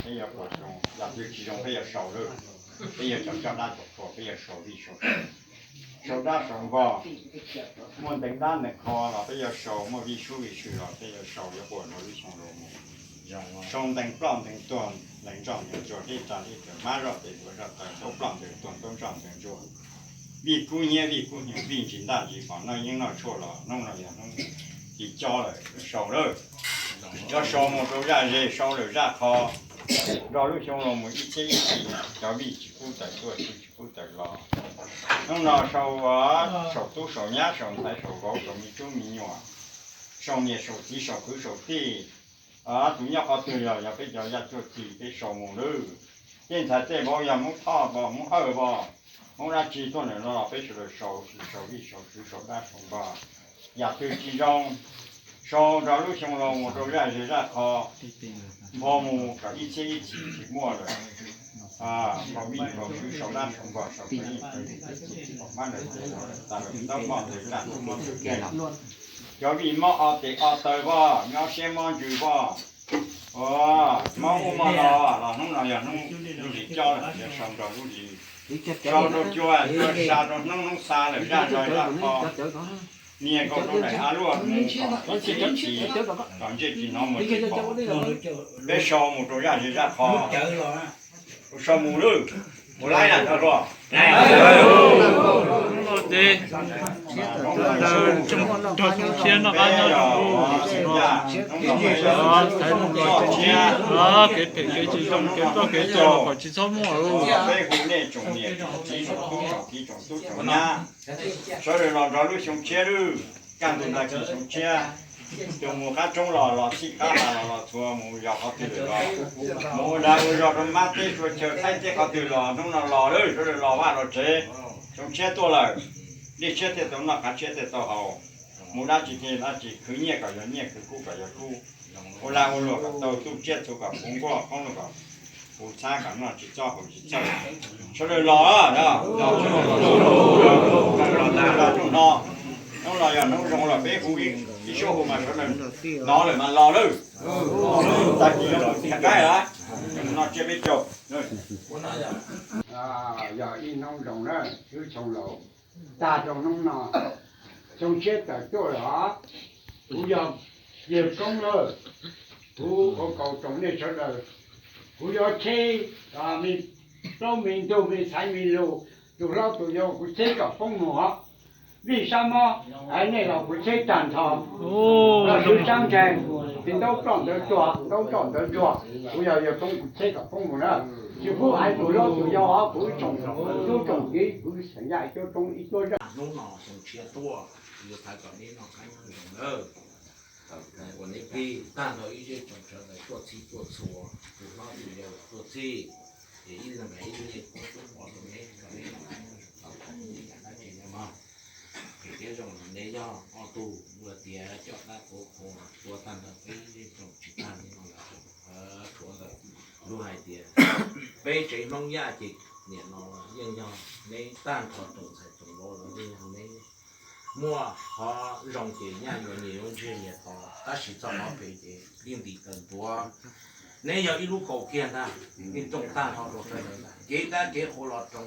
Peb yuav puas xyoo, yam twg tsis zoo peb yuav sau lawm. Peb yuav cov coj dab cov qhua peb yuav sau vij sau, sau dab sau npog. Muaj ntees dab ntees qhua los peb yuav sau, muaj vij sub vij sw los peb yuav sau, yuav puas nrog lub xyoo los mus. Sau ntees ploj ntees tuag, ntees ntsoj ntees ntsuag, deb tsa deb taws, mab zoj tes duav zoj taw, ntaub ploj ntaws tuag, ntaub ntsoj ntaws ntsuag, vij kub hnyiab vij kub hnyuv, vij ntsis ntaj ntsis pom, noj yeeb noj tshuaj los hnub no yog hnub tsis cob lawm, sau lawm. Cov sau mus rau zaj ze, sau lawm zaj qho, nrog lub xyoo los mus ib txhiab ib txhis, cov vij tsis pub tawm tuaj, tsis pub tawm los. Hnub no sau, sau tub sau nyab, sau ntxhais sau vauv, sau me tub me nyuam, sau niam sau txiv sau kwv sau tij, tus nyob qhov twg los yog peb cov yaj cuaj txig peb sau mus lawm. Tej ntxhais tej vauv yog Hmoob Thoj pom, Hmoob Hawj pom, Hmoob dab tsi tuaj ntawm no los peb sawv daws sau, sau vij sau sw, sau dab sau npog. Yam twg tsis zoo, sau nrog lub xyoo los mus rau zaj ze zaj qho, npog mus kom ib txhiab ib txhis tsis muaj lawm. Npog vij npog sw, sau dab sau npog, sau peb yeej peb txhis pom mab ntawd txhis no lawm, tas lawm, ntaub moj ntawd zaj ntaub moj ntawd. Cov vij mob o tes o taw pom, mob siab mob ntsws pom, mob ub mob no los hnub no yog hnub lub zis cob lawm, yog sau nrog lub zis, sau rau cua, cua sa rau hnub, hnub xa lawm zaj zog zaj qho. Niag nkaus rau daim av luaj mus kom ib txhiab ib txhis, kom ntsej tsis hnov muag tsis pom. Peb sau mus rau zaj zis zaj qho, sau mus lawm, mus laib na cov hluas. Nrog xyoo tshiab noj qab nyob zoo, xaiv mus los tsis, kev phem kev tsis zoo kev ploj kev tuag los kom tsis txhob muaj. Peb hu nej tsoom niam tsoom txiv tsoom tub tsoom kiv tsoom tub tsoom nyab, sawv daws los nrog lub xyoo tshiab lawm, kaj ntug ntag kis xyoo tshiab. Tus mus qab roob los los txhij qab tas los los txhua mus yos qhov twg lawm los, mus ua dag ua zog rau mab teb sua chaw qaib teb qhov twg los hnub no los lawm, sawv daws los vaj los tsev. Xyoo tshiab tuaj lawm, dej tshiab thiaj tau noj, qav tshiab thiaj tau haus. Mus dab tsi thiaj dab tsi, khwv nyiaj kom yog nyiaj, khwv kub kom yog kub, ua lag ua luam kom tau, txuj tsiaj txhu kom puv nkuaj, qoob loo kom puv txhab, kom noj tsis txob haus tsis txhawj. Sawv daws los, los tag los hnub no, hnub no yog hnub zoo los peb hu ib suab hu mas sawv daws hnov lawm mas los lawm. Tag kis los tsis qaib lawm, no tsiab peb caug. Yog ib hnub zoo na, ib xyoo laus tag rau hnub no, xyoo tshiab tawm tuaj lawm os. Kuv yog yawg koob lawm, kuv ua kaus rau nej sawv daws. Kuv yuav tsheb me plaub me ntug me xaiv me lug, tus hlob tus yau kuv tsheb kom poob mus os. Vij sab mob hais nej los kuv tsheb tag nrho, los swv sab ntseeg, tsis ntaub ploj ntawv tuag, ntaub ntsoj ntawv ntsuag. Kuv yog yawg koob kuv tsheb kom poob mus na. Tsis pub hais tus hlob tus yau os, kuv tsoom tub tsoom kiv, kuv xeem Yaj ib cuab roob ib cuab zaj. Hnub no xyoo tshiab tuaj, kuv yuav thov kom nej noj qab nyob zoo nawb. Ua nej plig tag nrho ib zej tsoom sawv daws tuaj txhij tuaj txhua, tus hlob tus yau tuaj txhij, ces ib leeg ib lub yeej koob tub pov rau neb kom neb noj qab nyob zoo tau, tsis muaj dab tsi no mog. Ces thiab zoo neb yog ob tug ua tiav coj dab tuav qhua tua tag nrho peb zej tsoom tsis tag li no lawm, tshuav ntawm lub hais tias peb tsev Hmoob Yaj ces nim no los yeej yog neb tag nrho, tsoom ntxhais tsoom vauv los yeej yog neb. Muaj qhov zoo ces nyaj yuav nyias yuav ntsiag nyias to, tab sis txoj qhov phem ces yeej ntim taws ntuav. Neb yog ib lub kaus kiag ntag, yeej rooj tag nrho rau sawv daws ntag, kev dab kev qhua los roos.